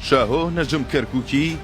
شاهۆ نەجم کەرکوکی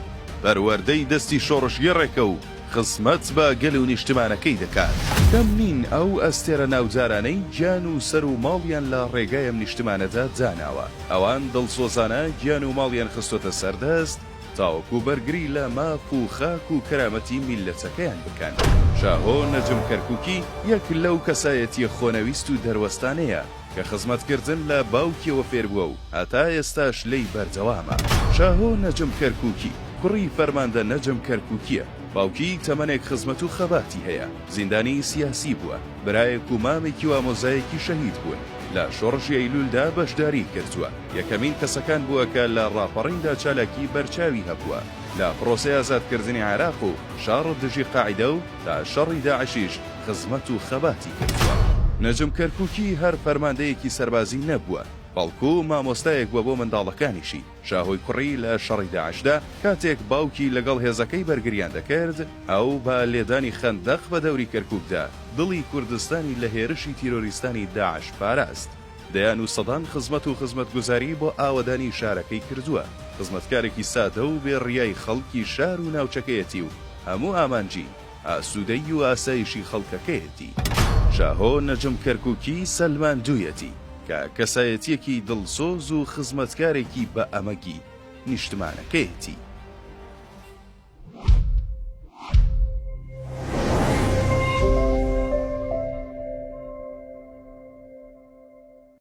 پەروەردەی دەستی شۆڕشگێڕێکە و خزمەت بە گەل و نیشتمانەکەی دەکات. کەم نین ئەو ئەستێرە ناودارانەی گیان و سەر و ماڵیان لە ڕێگای ئەم نیشتمانەدا داناوە. ئەوان دڵسۆزانە گیان و ماڵیان خستۆتە سەر دەست تاوەکو بەرگری لە ماف و خاک و کەرامەتی میللەتەکەیان بکەن. شاهۆ نەجم کەرکوکی یەک لەو کەسایەتییە خۆنەویست و دەروەستانەیە کە خزمەتکردن لە باوکیەوە فێربووە و هەتا ئێستاش لێی بەردەوامە. شاهۆ نەجم کەرکوکی، کوڕی فەرماندە نەجم کەرکوکییە، باوکی تەمەنێک خزمەت و خەباتی هەیە، زیندانیی سیاسی بووە، برایەک و مامێکی و ئامۆزایەکی شەهید بوون، لە شۆڕشی ئەیلولدا بەشداریی کردووە، یەکەمین کەسەکان بووە کە لە ڕاپەڕیندا چالاکیی بەرچاوی هەبووە، لە پڕۆسەی ئازادکردنی عێراق و شەڕ دژی قاعیدە و تا شەڕی داعشیش خزمەت و خەباتی کردووە. نەجم کەرکوکی هەر فەرماندەیەکی سەربازی نەبووە، بەڵکو مامۆستایەک بووە بۆ منداڵەکانیشی. شاهۆی کوڕی لە شەڕی داعشدا کاتێک باوکی لەگەڵ هێزەکەی بەرگریان دەکرد، ئەو بە لێدانی خەندەق بە دەوری کەرکوکدا دڵی کوردستانی لە هێرشی تیرۆریستانی داعش پاراست. دەیان و سەدان خزمەت و خزمەتگوزاری بۆ ئاوەدانی شارەکەی کردووە. خزمەتکارێکی سادە و بێ ڕیای خەڵکی شار و ناوچەکەیەتی و هەموو ئامانجی ئاسوودەیی و ئاسایشی خەڵکەکەیەتی. شاهۆ نەجم کەرکوکی سەلماندوویەتی کە کەسایەتییەکی دڵسۆز و خزمەتکارێکی بە ئەمەگی نیشتمانەکەیەتی.